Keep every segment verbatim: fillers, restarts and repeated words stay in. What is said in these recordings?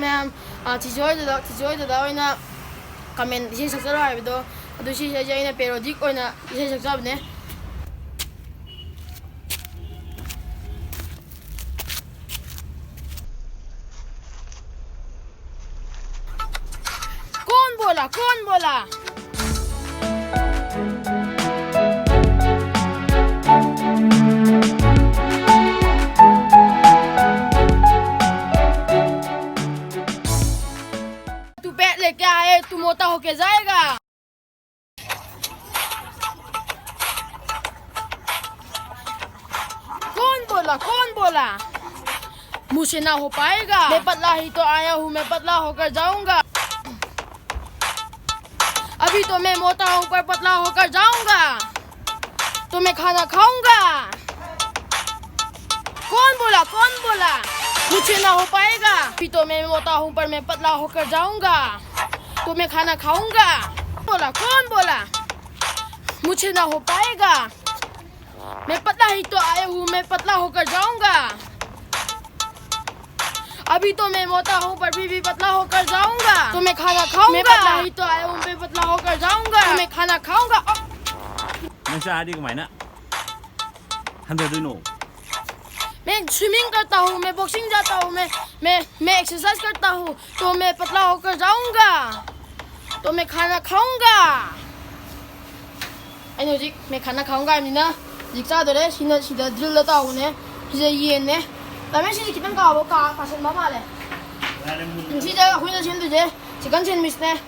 ꯃꯌꯥꯝ, ꯑ, ꯆꯤꯆꯦ ꯍꯣꯏꯗꯨꯗ, ꯆꯤꯆꯦ ꯍꯣꯏꯗꯨꯗ ꯑꯣꯏꯅ ꯀꯃꯦꯟ ꯏꯁꯩ ꯁꯛꯆꯔꯣ ꯍꯥꯏꯕꯗꯣ, ꯑꯗꯨ ꯁꯤ ꯏꯁꯩꯁꯦ ꯑꯩꯅ ꯄꯦꯔꯣꯗꯤꯛ ꯑꯣꯏꯅ ꯏꯁꯩ ꯁꯛꯆꯕꯅꯦ꯫ कौन बोला, कौन बोला? तू पहले क्या है, तू मोटा होके जाएगा। कौन बोला, कौन बोला? मुझसे ना हो पाएगा। मैं पतला ही तो आया हूँ, मैं पतला होकर जाऊंगा। अभी तो मैं मोटा हूँ पर पतला होकर जाऊंगा, तो मैं खाना खाऊंगा। कौन बोला, कौन बोला? मुझसे ना हो पाएगा। अभी तो मैं मोटा हूँ पर मैं पतला होकर जाऊंगा, तो मैं खाना खाऊंगा। बोला, कौन बोला? मुझसे ना हो पाएगा। मैं पतला ही तो आया हूँ, मैं पतला होकर जाऊंगा। अभी तो मैं मोटा हूँ पर फिर भी पतला होकर जाऊंगा, तो मैं खाना खाऊंगा। मैं पतला ही तो आया हूँ, मैं पतला होकर जाऊंगा, तो मैं खाना खाऊंगा। ꯅꯪ ꯆꯥꯔꯗꯤ ꯀꯃꯥꯏꯅ ꯍꯟꯊꯗꯣꯏꯅꯣ? मैं स्विमिंग करता हूँ, मैं बॉक्सिंग जाता हूँ, मैं मैं मैं एक्सरसाइज करता हूँ, तो मैं पतला होकर जाऊंगा, तो मैं खाना खाऊंगा। ꯑꯩꯅ ꯍꯧꯖꯤꯛ ꯃꯦ ꯈꯥꯅ ꯈꯥꯎ ꯀꯥꯏꯕꯅꯤꯅ ꯍꯧꯖꯤꯛ ꯆꯥꯗꯣꯔꯦ꯫ ꯁꯤꯅ ꯁꯤꯗ ꯗ꯭ꯔꯤꯜꯗ ꯇꯧꯕꯅꯦ꯫ ꯁꯤꯁꯦ ꯌꯦꯟꯅꯦ꯫ ꯂꯥꯃꯦꯟ, ꯁꯤꯁꯦ ꯈꯤꯇꯪ ꯀꯥꯕ ꯀꯥ ꯀꯥꯁꯟꯕ ꯃꯥꯜꯂꯦ꯫ ꯁꯤꯗ ꯑꯩꯈꯣꯏꯅ ꯁꯦꯝꯗꯣꯏꯁꯦ ꯆꯤꯀꯟ ꯁꯦꯟꯋꯤꯁꯅꯦ꯫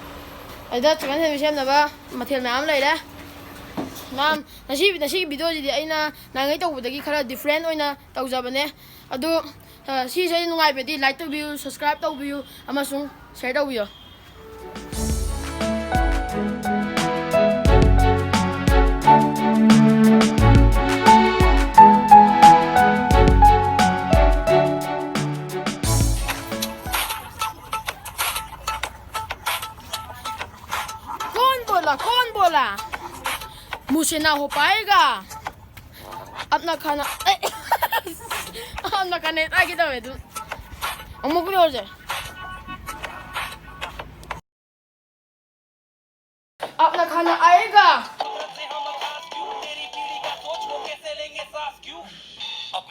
ꯑꯗ ꯆꯤꯀꯟ ꯁꯦꯟꯋꯤꯁ ꯁꯦꯝꯅꯕ ꯃꯊꯦꯜ ꯃꯌꯥꯝ ꯂꯩꯔꯦ꯫ ꯃꯌꯥꯝ, ꯉꯁꯤ, ꯉꯁꯤꯒꯤ ꯚꯤꯗꯤꯑꯣꯁꯤꯗꯤ ꯑꯩꯅ ꯅꯍꯥꯟꯉꯩ ꯇꯧꯕꯗꯒꯤ ꯈꯔ ꯗꯤꯐ꯭ꯔꯦꯟ ꯑꯣꯏꯅ ꯇꯧꯖꯕꯅꯦ꯫ ꯑꯗꯨ, ꯑ, ꯁꯤꯁꯦ ꯅꯨꯡꯉꯥꯏꯕꯗꯤ ꯂꯥꯏꯛ ꯇꯧꯕꯤꯌꯨ, ꯁꯕꯁꯀ꯭ꯔꯥꯏꯕ ꯇꯧꯕꯤꯌꯨ ꯑꯃꯁꯨꯡ ꯁꯤꯌꯔ ꯇꯧꯕꯤꯌꯨ꯫ कौन बोला, कौन बोला? मुझसे ना हो पाएगा। अपना खाना, अपना खाना, ये आगे दो, तू। अम्मू को भी हो जाए।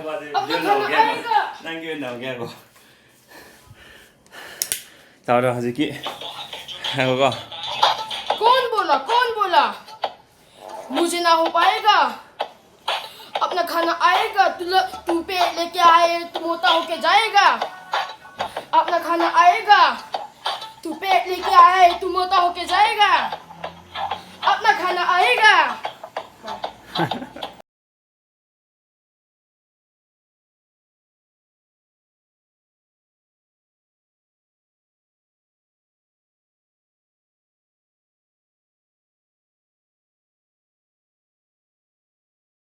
ꯉꯥꯏꯈꯣ, ꯑꯗꯨꯗꯤ ꯑꯃꯨꯛ ꯌꯦꯡꯉꯣ, ꯈꯟꯅ ꯌꯦꯡꯉꯣ꯫ ꯑꯩꯒ ꯅꯪꯒꯤ ꯑꯣꯏꯅ ꯑꯃꯨꯛ ꯌꯦꯡꯉꯣ꯫ ꯇꯥꯕ꯭ꯔꯣ ꯍꯧꯖꯤꯛꯀꯤ? ꯉꯥꯏꯈꯣꯀꯣ꯫ कौन बोला? कौन बोला? मुझे ना हो पाएगा। अपना खाना आएगा, तू ल-, तू पेट लेके आए, तू मोटा होके जाएगा। अपना खाना आएगा, तू पेट लेके आए, तू मोटा होके जाएगा। अपना खाना आएगा।